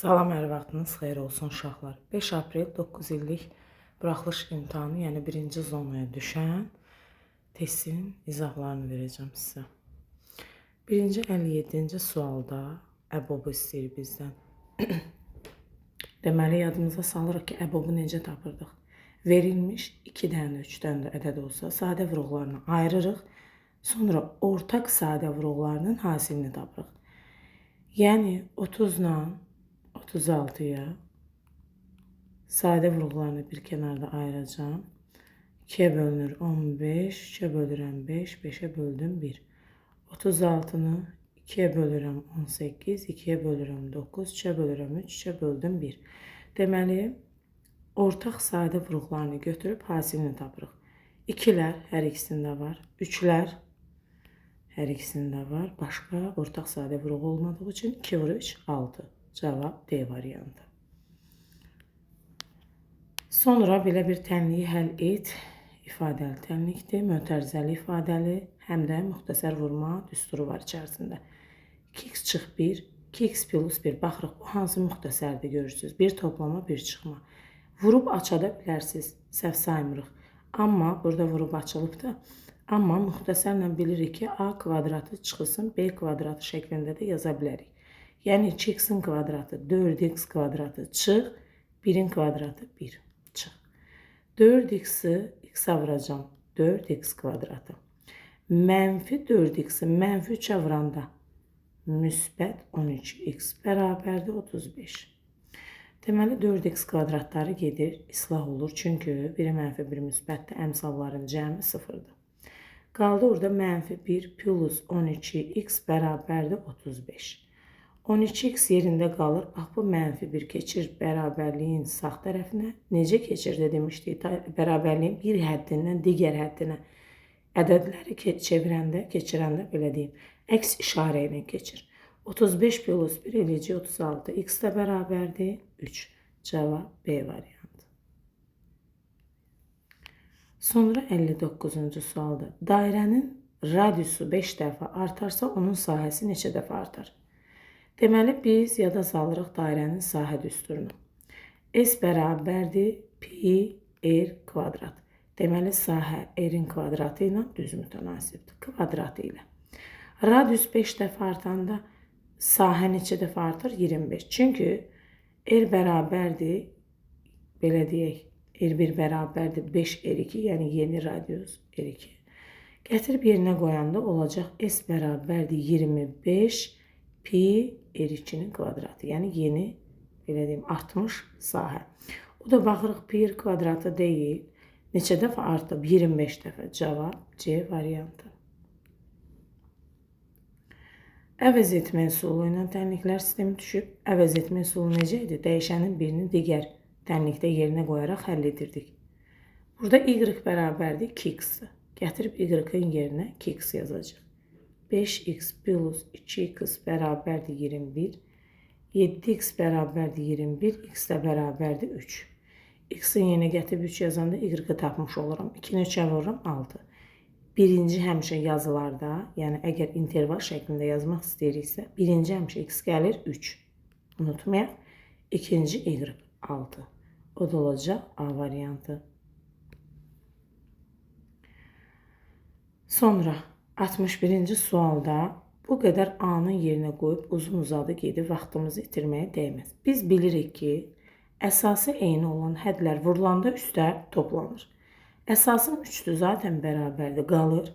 Salam, hər vaxtınız xeyir olsun uşaqlar. 5 aprel 9 illik buraxılış imtahanı, yəni birinci zonaya düşən testin izahlarını verəcəm sizə. Birinci 57-ci sualda əbobu istəyir bizdən. Deməli, yadımıza salırıq ki, əbobu necə tapırdıq? Verilmiş 2 dənə, 3 dənə də ədəd olsa, sadə vuruqlarını ayırırıq. Sonra ortaq sadə vuruqlarının hasilini tapırıq. Yəni 30 ilə 36-ya sadə vuruqlarını bir kənarda ayıracağam. 2-yə bölünür 15, 3-ə bölürəm 5, 5-ə böldüm 1. 36-nı 2-yə bölürəm 18, 2-yə bölürəm 9, 3-ə bölürəm 3, 3-ə böldüm 1. Deməli, ortaq sadə vuruqlarını götürüb hasilini tapırıq. 2-lər hər ikisində var, 3-lər hər ikisində var. Başqa ortaq sadə vuruğu olmadığı üçün 2 vur 3, 6. Cavab D variantı. Sonra belə bir tənliyi həll et. İfadəli tənlikdir, mötərizəli ifadəli, həm də müxtəsər vurma düsturu var içərisində. 2x çıx 1, 2x plus 1. Baxırıq, bu hansı müxtəsərdir görürsünüz. Bir toplama, bir çıxma. Vurub aça da bilərsiniz, səhv saymırıq. Amma burada vurub açılıb da. Amma müxtəsərlə bilirik ki, a kvadratı çıxılsın, b kvadratı şəklində də yaza bilərik. Yəni 2x-in kvadratı 4x kvadratı çıx, 1-in kvadratı 1 çıx. 4x-i x-a vuracağam, 4x kvadratı. Mənfi 4x-i mənfi 3-ə vuranda müsbət 13x bərabərdir 35. Deməli 4x kvadratları gedir, islah olur. Çünki biri mənfi, biri müsbətdir. Əmsalların cəmi 0-dır. Qaldı orada mənfi 1 plus 12x bərabərdir 35. 12x yerində qalır. Bax, bu mənfi 1 keçir bərabərliyin sağ tərəfinə. Necə keçir də demişdik, bərabərliyin bir həddindən digər həddinə ədədləri çevirəndə, keçirəndə belə deyim, əks işarə ilə keçir. 35 plus 1 eləyəcək 36. X də bərabərdir 3. Cavab B variantı. Sonra 59-cu sualda. Dairənin radiusu 5 dəfə artarsa, onun sahəsi neçə dəfə artar? Deməli, biz yada salırıq dairənin sahə düsturunu. S bərabərdir pi r kvadrat. Deməli, sahə r-in kvadratı ilə düz mütənasibdir. Kvadratı ilə. Radius 5 dəfə artanda sahə neçə dəfə artır? 25. Çünki r bərabərdir, belə deyək, r1 bərabərdir 5 r2, yəni yeni radius r2. Gətirib yerinə qoyanda olacaq s bərabərdir 25 pi r2-nin kvadratı. Yəni yeni, belə deyim, artmış sahə. O da baxırıq pi r kvadratı deyil. Neçə dəfə artıb? 25 dəfə. Cavab C variantı. Əvəz etmə üsulu ilə tənliklər sistemi düşüb. Əvəz etmə üsulu necə idi? Dəyişənin birini digər tənlikdə yerinə qoyaraq həll edirdik. Burada y bərabərdir 2x. Gətirib y-ın yerinə 2x yazacaq. 5x plus 2x bərabərdir 21. 7x bərabərdir 21. X də bərabərdir 3. X-in yerinə gətirib 3 yazanda y-ı tapmış oluram. 2-ni 3-ə vururam 6. Birinci həmişə yazılarda, yəni əgər interval şəklində yazmaq istəyiriksə, birinci həmişə x gəlir 3. Unutmayaq. İkinci y 6. O da olacaq A variantı. Sonra 61-ci sualda bu qədər A-nın yerinə qoyub uzun uzadı gedib vaxtımızı itirməyə dəyməz. Biz bilirik ki, əsası eyni olan hədlər vurulanda üstlər toplanır. Əsasım 3-dür, zaten bərabərdir, qalır.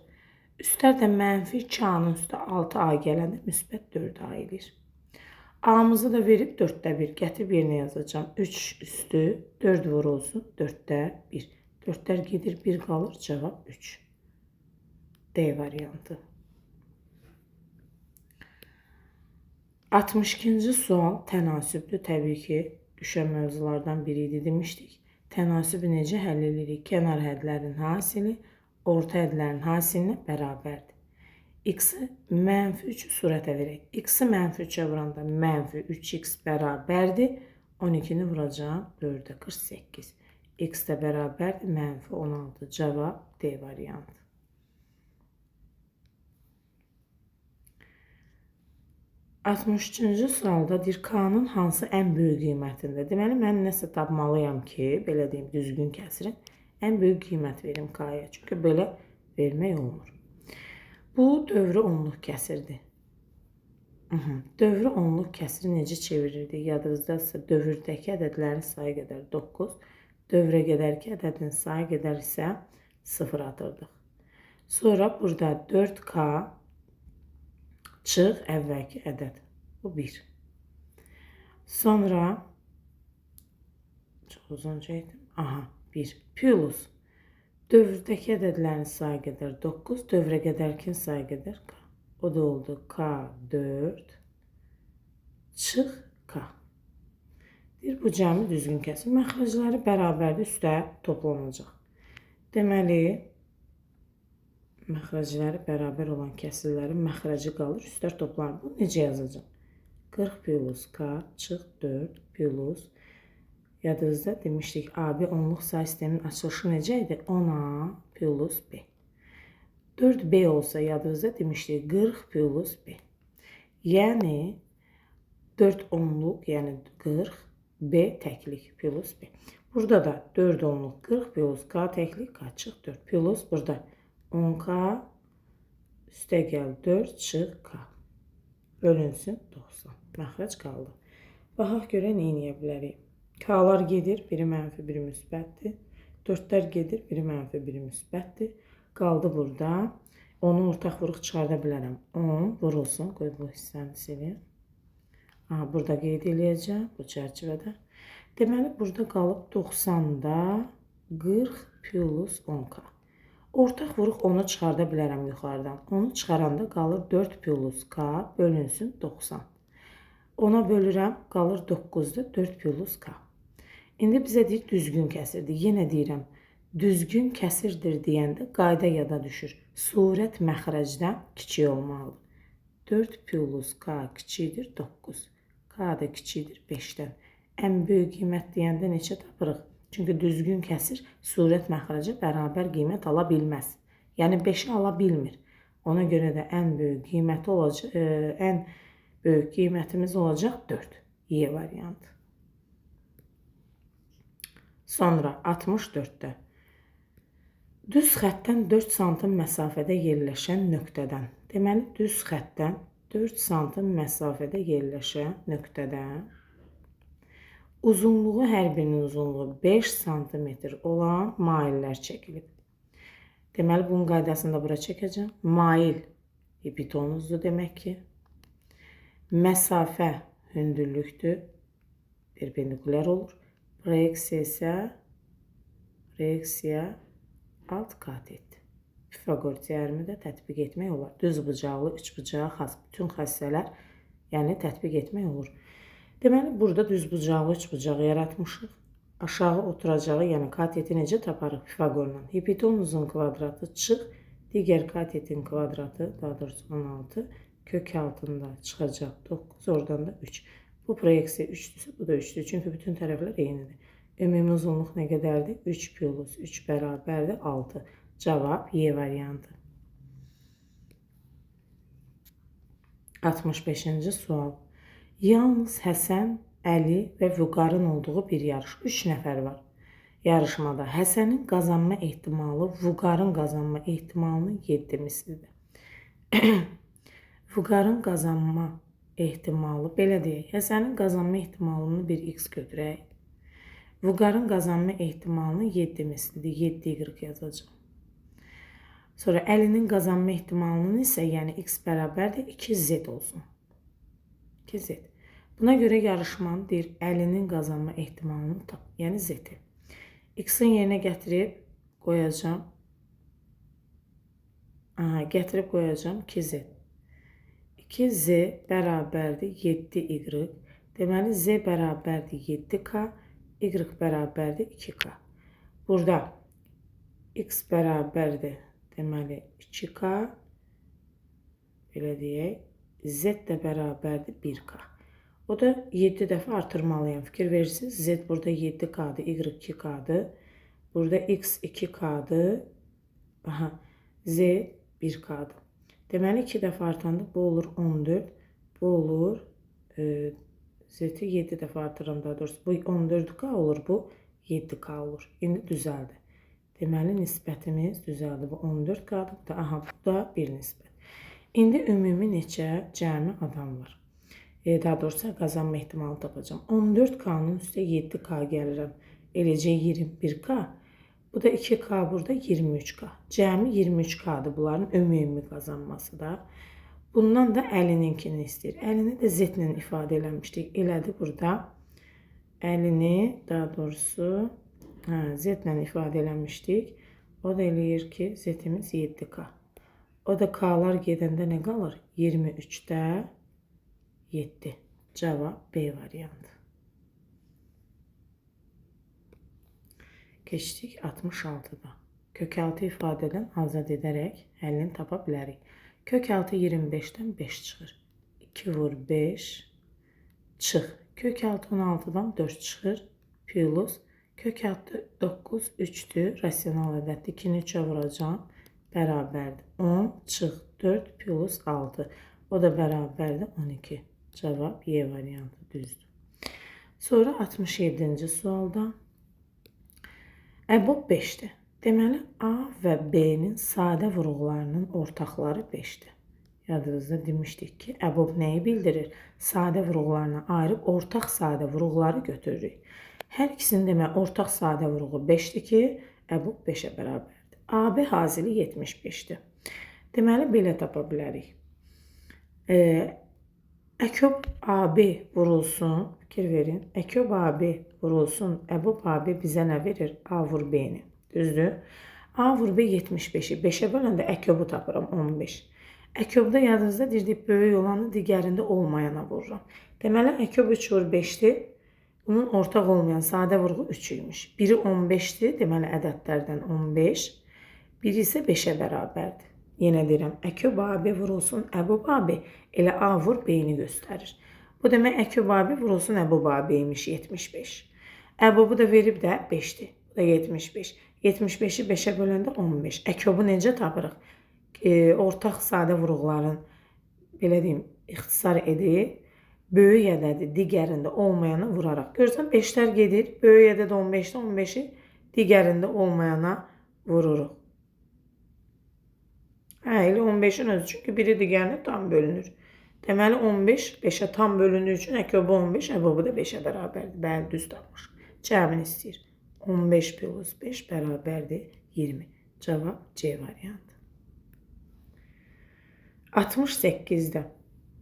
Üstlər də mənfi 2A-nın üstə 6A gələndə müsbət 4A eləyir. A-mızı da verib 4-də 1 gətirib yerinə yazacağam. 3 üstü 4 vurulsun 4-də 1. 4-lər gedir, 1 qalır, cavab 3. D variantı. 62-ci sual tənasübdür. Təbii ki, düşən mövzulardan biri idi demişdik. Tənasübü necə həll edirik? Kənar hədlərin hasili orta hədlərin hasilinə bərabərdir. X-i mənfi 3-ü surətə verək. X-i mənfi 3-ə vuranda mənfi 3x bərabərdir. 12-ni vuracağam 4-ə 48. X də bərabərdir mənfi 16. Cavab D variantı. 63-cü sualda deyir, K-nın hansı ən böyük qiymətində? Deməli, mən nəsə tapmalıyam ki, belə deyim, düzgün kəsirin ən böyük qiymət verim K-ya. Çünki belə vermək olmur. Bu, dövrü onluq kəsirdir. Dövrü onluq kəsiri necə çevirirdik? Yadınızdadırsa, dövrdəki ədədlərin sayı qədər 9, dövrə qədərki ədədin sayı qədər isə 0 atırdıq. Sonra burada 4K çıx əvvəlki ədəd. Bu 1. Sonra çox uzun çəkdim. Aha, 1. Plus dövrdəki ədədlərin sayı qədər 9, dövrə qədərkin sayı qədər K. O da oldu K4 çıx K. Deyir, bu cəmi düzgün kəsir. Məxrəcləri bərabərdir, üstə toplanacaq. Deməli, məxrəcləri bərabər olan kəsirlərin məxrəci qalır, üstlər toplanır. Bunu necə yazacağım? 40 plus K çıx 4 plus, yadınızda demişdik, AB onluq sayı sisteminin açılışı necə idi? 10A plus B. 4B olsa yadınızda demişdik 40 plus B. Yəni 4 onluq, yəni 40, B təklik plus B. Burada da 4 onluq 40 plus K təklik K çıx 4 plus burada 10K üstə gəl 4 çıx K. Bölünsün 90. Məxrəc qaldı. Baxaq görə nə eləyə bilərik? K'lar gedir, biri mənfi, biri müsbətdir. 4-lər gedir, biri mənfi, biri müsbətdir. Qaldı burada. Onu ortaq vuruq çıxarda bilərəm. 10 vurulsun. Qoy bu hissəni silim. Aha, burada qeyd eləyəcəm bu çərçivədə. Deməli, burada qalıb 90-da 40 plus 10K. Ortaq vuruq 10-u çıxarda bilərəm yuxarıdan. 10-u çıxaranda qalır 4 plus K bölünsün 90. 10-a bölürəm, qalır 9-da 4 plus K. İndi bizə deyir düzgün kəsirdir. Yenə deyirəm, düzgün kəsirdir deyəndə qayda yada düşür. Surət məxrəcdən kiçik olmalıdır. 4 plus K kiçikdir 9. K da kiçikdir 5-dən. Ən böyük qiymət deyəndə neçə tapırıq? Çünki düzgün kəsir surət məxrəcə bərabər qiymət ala bilməz. Yəni 5-i ala bilmir. Ona görə də ən böyük qiyməti olacaq, ən böyük qiymətimiz olacaq 4. Y variantı. Sonra 64-də düz xəttdən 4 santim məsafədə yerləşən nöqtədən. Deməli, düz xəttdən 4 santim məsafədə yerləşən nöqtədən uzunluğu, hər birinin uzunluğu 5 santimetr olan maillər çəkilib. Deməli, bunun qaydasını da bura çəkəcəm. Mail hipotenuzdur demək ki. Məsafə hündürlükdür. Perpendikulyar olur. Proyeksiya isə proyeksiya alt katet. Pifagor teoremi də tətbiq etmək olar. Düz bucaqlı, üç bucağa xas bütün xassələr, yəni tətbiq etmək olur. Deməli, burada düz bucaqlı üç bucağı yaratmışıq. Aşağı oturacağı, yəni kateti necə taparıq Pifagorla? Hipotenuzun kvadratı çıx, digər katetin kvadratı, daha doğrusu 16, kök altında çıxacaq 9, oradan da 3. Bu proyeksiya 3-dürsə, bu da 3-dür. Çünki bütün tərəflər eynidir. Ümumi uzunluq nə qədərdir? 3 plus 3 bərabərdir 6. Cavab Y variantı. 65-ci sual. Yalnız Həsən, Əli və Vüqarın olduğu bir yarış. 3 nəfər var. Yarışmada Həsənin qazanma ehtimalı Vüqarın qazanma ehtimalının 7 mislidir. Vüqarın qazanma ehtimalı, belə deyək, Həsənin qazanma ehtimalını bir x götürək. Vüqarın qazanma ehtimalını 7 mislidir. 7y yazacağım. Sonra Əlinin qazanma ehtimalının isə, yəni x bərabərdir 2z olsun. 2z. Buna görə yarışmanı deyir, Əlinin qazanma ehtimalını tap, yəni z-i. X-in yerinə gətirib qoyacağam. Aha, gətirib qoyacağam 2z. 2z bərabərdir 7y. Deməli, z bərabərdir 7k, y bərabərdir 2k. Burada x bərabərdir, deməli 2k, belə deyək, z də bərabərdir 1k. O da 7 dəfə artırmalıyam. Fikir verirsiniz, z burada 7k-dır, y 2k-dır. Burada x 2k-dır, aha, z 1k-dır. Deməli, 2 dəfə artanda bu olur 14, Bu olur. Z-i 7 dəfə artırıram daha doğrusu. Bu 14K olur, bu 7K olur. İndi düzəldi. Deməli, nisbətimiz düzəldi. Bu 14K-dır. Bu da, aha, bu da bir nisbət. İndi ümumi neçə cəmi adam var? Daha doğrusu qazanma ehtimalı tapacağam. 14K-nın üstə 7K gəlirəm. Eləcə 21K. Bu da 2K burada 23K. Cəmi 23K-dır bunların ümumi qazanması da. Bundan da 50-ninkini istəyir. 50-ni də Z ilə ifadə eləmişdik. Elədi burada. 50-ni daha doğrusu Z ilə ifadə eləmişdik. O da eləyir ki, Z-imiz 7K. O da K-lar gedəndə nə qalır? 23-də 7. Cavab B variantı. Keçdik 66-da. Kök 6 ifadədən azad edərək həllini tapa bilərik. Kök 6 25-dən 5 çıxır. 2 vur 5 çıx. Kök 6 16-dan 4 çıxır. Plus kök 6 9 3-dür. Rasional ədəddir. 2-ni 3-ə vuracağam. Bərabərdir. 10 çıx 4 plus 6. O da bərabərdir 12. Cavab Y variantı düzdür. Sonra 67-ci sualda əbob 5-dir. Deməli, A və B-nin sadə vuruqlarının ortaqları 5-dir. Yadınızda demişdik ki, əbob nəyi bildirir? Sadə vuruqlarına ayırıb ortaq sadə vuruqları götürürük. Hər ikisinin demək ortaq sadə vuruğu 5-dir ki, əbob 5-ə bərabərdir. AB hazili 75-dir. Deməli, belə tapa bilərik. Əkob AB vurulsun, fikir verin. Əkob AB vurulsun, əbob AB bizə nə verir? A vur B-ni. Düzdür? A vur B 75-i. 5-ə böləndə əkobu tapıram 15. Əkobda yadınızda deyirdik, böyük olanı digərində olmayana vururam. Deməli, əkob 3 vur 5-dir. Bunun ortaq olmayan sadə vurğu 3 imiş. Biri 15-dir, deməli ədədlərdən 15. Biri isə 5-ə bərabərdir. Yenə deyirəm, əkob AB vurulsun, əbob AB elə A vur B-ni göstərir. Bu demək, əkob AB vurulsun, əbob AB imiş 75. Əbobu da verib də 5-dir. Bu da 75. 75-i 5-ə böləndə 15. Əkobu necə tapırıq? Ortaq sadə vuruqların, belə deyim, ixtisar edib, böyük ədədi digərində olmayana vuraraq. Görürsən, 5-lər gedir, böyük ədəd 15-dir, 15-i digərində olmayana vururuq. Hə, elə 15-in özü, çünki biri digərinə tam bölünür. Deməli, 15 5-ə tam bölündüyü üçün əkobu 15, əbobu da 5-ə bərabərdir. Bəli, düz tapmış. Cəmini istəyir. 15 plus 5 bərabərdir 20. Cavab C variantı. 68-də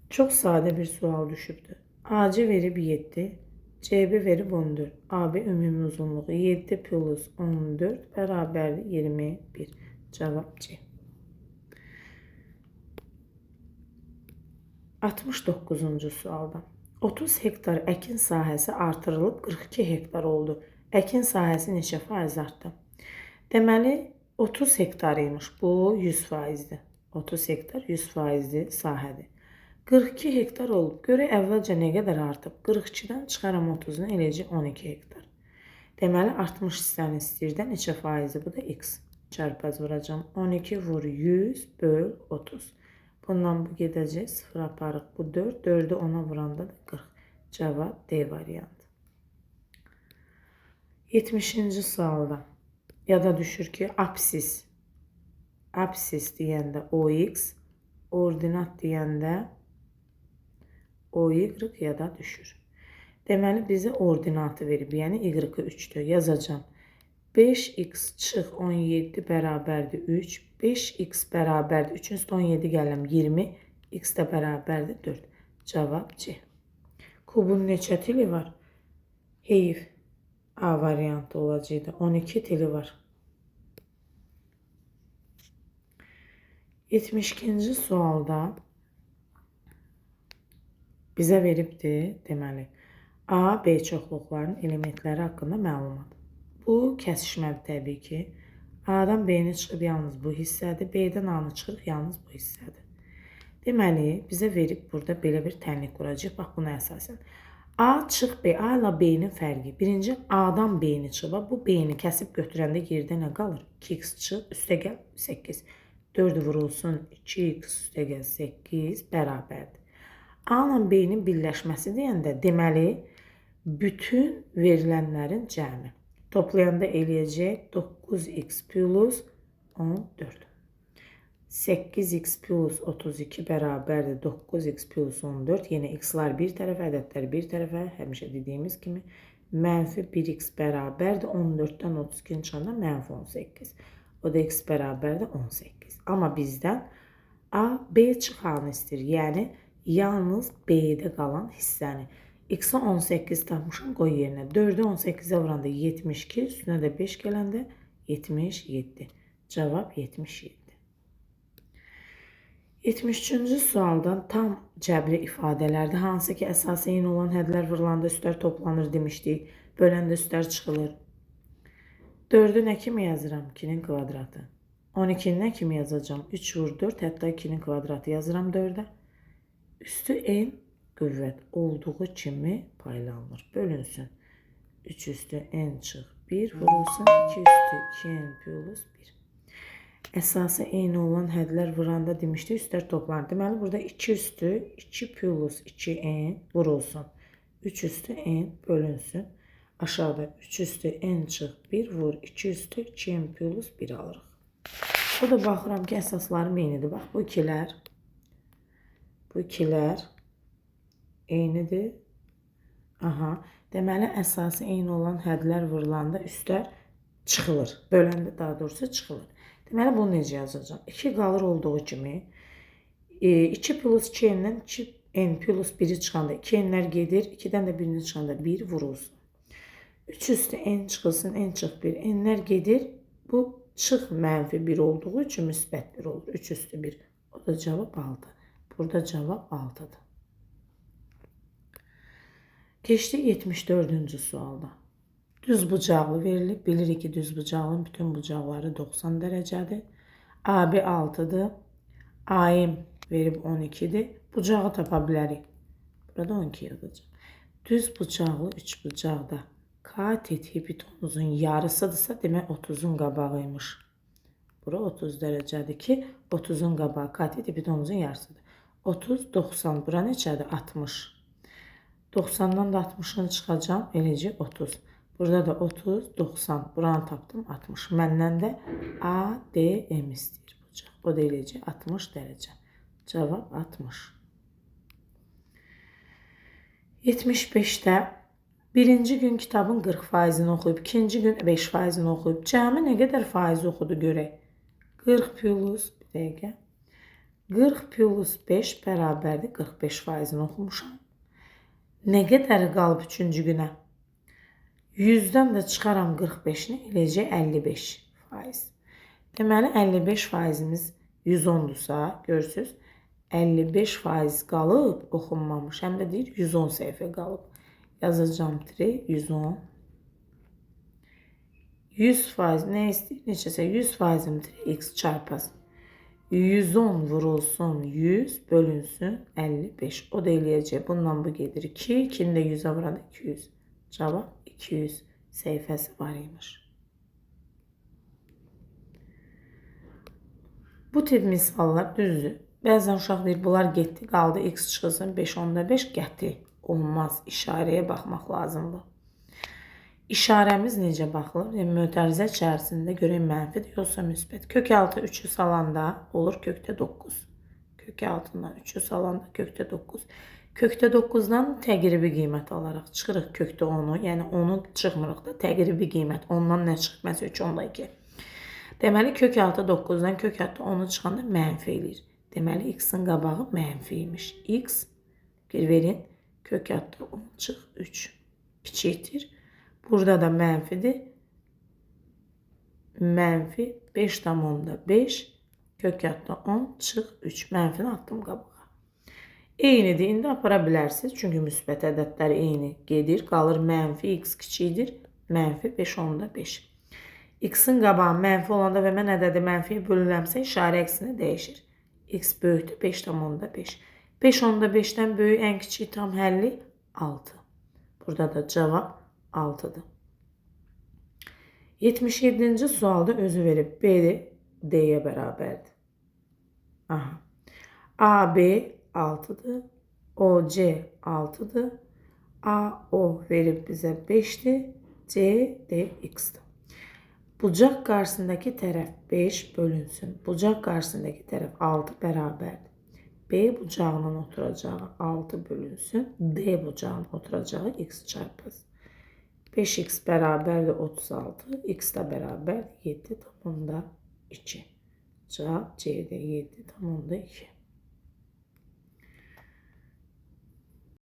çox sadə bir sual düşübdür. AC verib 7, CB verib 14. AB ümumi uzunluğu 7 plus 14 bərabərdir 21. Cavab C. 69-cu sualda 30 hektar əkin sahəsi artırılıb 42 hektar oldu. Əkin sahəsi neçə faiz artdı? Deməli, 30 hektar imiş. Bu 100%-dir. 30 hektar 100%li sahədir. 42 hektar olub. Görək əvvəlcə nə qədər artıb? 42-dən çıxaram 30-unu, eləcə 12 hektar. Deməli, artmış hissəni istəyir də neçə faizdir? Bu da x. Çarpaz vuracağam. 12 vur 100 böl 30. Bundan bu gedəcək. 0 aparıq. Bu 4. 4-ü 10-a vuranda da 40. Cavab D variantı. 70-ci sualda yada düşür ki, apsis. Apsis deyəndə OX, ordinat deyəndə OY yada düşür. Deməli, bizə ordinatı verib, yəni Y-ı 3-dür. Yazacağam. 5x çıx 17 bərabərdir 3. 5x bərabərdir 3-ün üstə 17 gələm 20. X də bərabərdir 4. Cavab C. Kubun neçə tili var? Heyif. A variantı olacaqdı. 12 tili var. 72-ci sualda bizə veribdi, deməli, A, B çoxluqlarının elementləri haqqında məlumat. Bu kəsişmədir təbii ki. A-dan B-ni çıxıb yalnız bu hissədir. B-dən A-nı çıxırıq yalnız bu hissədir. Deməli, bizə verib burada belə bir tənlik quracaq. Bax, buna əsasən. A çıx B, A ilə B-nin fərqi. Birinci, A-dan B-ni çıxıb. Bu B-ni kəsib götürəndə yerdə nə qalır? 2x çıx, üstə gəl 8. 4 vurulsun 2x üstə gəl 8 bərabərdir. A ilə B-nin birləşməsi deyəndə, deməli, bütün verilənlərin cəmi. Toplayanda eləyəcək 9x plus 14. 8x plus 32 bərabərdir 9x plus 14. Yenə x-lar bir tərəfə, ədədlər bir tərəfə. Həmişə dediyimiz kimi mənfi 1x bərabərdir 14-dən 32-ni çıxanda mənfi 18. O da x bərabərdir 18. Amma bizdən A, B çıxanı istəyir. Yəni, yalnız B-də qalan hissəni. X-i 18 tapmışam, qoy yerinə. 4-ü 18-ə vuranda 72, üstünə də 5 gələndə 77. Cavab 77. 73-cü sualdan tam cəbri ifadələrdir. Hansı ki, əsası eyni olan hədlər vurulanda üstlər toplanır demişdik. Böləndə üstlər çıxılır. 4-ü nə kimi yazıram? 2-nin kvadratı. 12-ni nə kimi yazacağam? 3 vur 4, hətta 2-nin kvadratı yazıram 4-ə. Üstü n qüvvət olduğu kimi paylanılır. Bölünsün. 3 üstü n çıx 1 vurulsun. 2 üstü 2n plus 1. Əsası eyni olan hədlər vuranda demişdik, üstlər toplanır. Deməli, burada 2 üstü 2 plus 2n vurulsun. 3 üstü n bölünsün. Aşağıda 3 üstü n çıx 1 vur 2 üstü 2n plus 1 alırıq. Bu da baxıram ki, əsaslarım eynidir. Bax, bu ikilər, bu ikilər eynidir. Aha, deməli, əsası eyni olan hədlər vurulanda üstlər çıxılır. Böləndə daha doğrusu çıxılır. Deməli, bunu necə yazacağam? 2 qalır olduğu kimi. 2 plus 2n-dən 2n plus 1-i çıxanda 2n-lər gedir. 2-dən də 1-ni çıxanda 1 vurulsun. 3 üstü n çıxılsın, n çıx 1. N-lər gedir. Bu çıx mənfi 1 olduğu üçün müsbət 1 olur. 3 üstü 1. O da cavab 6. Burada cavab 6-dır. Keçdik 74-cü sualda. Düz bucaqlı verilib. Bilirik ki, düz bucaqlının bütün bucaqları 90 dərəcədir. AB 6-dır. AM verib 12-dir. Bucağı tapa bilərik. Burada 12 yazacağım. Düz bucaqlı 3 bucaqda katet hipotenuzun yarısıdırsa, demək 30-un qabağıymış. Bura 30 dərəcədir ki, 30-un qabağı katet hipotenuzun yarısıdır. 30, 90. Bura neçədir? 60. 90-dan da 60-ını çıxacağam, eləcək 30. Burada da 30, 90. Buranı tapdım 60. Məndən də A, D, M istəyir bucaq. O da eləcək 60 dərəcə. Cavab 60. 75-də birinci gün kitabın 40%-ni oxuyub, ikinci gün 5%-ni oxuyub. Cəmi nə qədər faiz oxudu görək. 40 plus, bir dəqiqə. 40 plus 5 bərabərdir 45%-ni oxumuşam. Nə qədəri qalıb üçüncü günə? 100-dən də çıxaram 45-ni, eləcək 55%. Deməli, 55%-imiz 110-dursa, görürsünüz, 55% qalıb oxunmamış. Həm də deyir, 110 səhifə qalıb. Yazacağım 3, 110. 100% nə istəyir? Neçəsə 100%-im 3x çarpaz. 110 vurulsun 100 bölünsün 55. O da eləyəcək. Bundan bu gedir 2. 2-ni də 100-ə vuranda 200. Cavab 200 səhifəsi var imiş. Bu tip misallar düzdür. Bəzən uşaq deyir, bunlar getdi, qaldı, x çıxılsın 5.5 qəti olmaz. İşarəyə baxmaq lazımdır. İşarəmiz necə baxılır? Yəni, mötərizə içərisində görək mənfidir, yoxsa müsbət. Kök altı 3-ü salanda olur kökdə 9. Kök altından 3-ü salanda kökdə 9. Kökdə 9-dan təqribi qiymət alaraq çıxırıq kökdə 10-u. Yəni 10-u çıxmırıq da təqribi qiymət. Ondan nə çıxır? Məsələn 3.2. Deməli kök altı 9-dan kök altı 10-u çıxanda mənfi eləyir. Deməli x-in qabağı mənfi imiş. X bir verin. Kök altı 10 çıx 3 kiçikdir. Burada da mənfidir. Mənfi 5,5 kök altı 10 çıx 3. Mənfini atdım qabağa. Eynidir. İndi apara bilərsiniz. Çünki müsbət ədədlər eyni gedir. Qalır mənfi x kiçikdir. Mənfi 5,5. X-in qabağı mənfi olanda və mən ədədi mənfiyə bölürəmsə, işarə əksinə dəyişir. X böyükdür 5,5. 5,5-dən böyük ən kiçik tam həlli 6. Burada da cavab 6-dır. 77-ci sualda özü verib B D-yə bərabərdir. Aha. AB 6-dır. OC 6-dır. AO verib bizə 5-dir. CD x-dir. Bucaq qarşısındakı tərəf 5 bölünsün. Bucaq qarşısındakı tərəf 6 bərabərdir. B bucağının oturacağı 6 bölünsün. D bucağının oturacağı x çarpı. 5x bərabərdir 36. X də bərabər 7,2. Cavab C-də 7,2.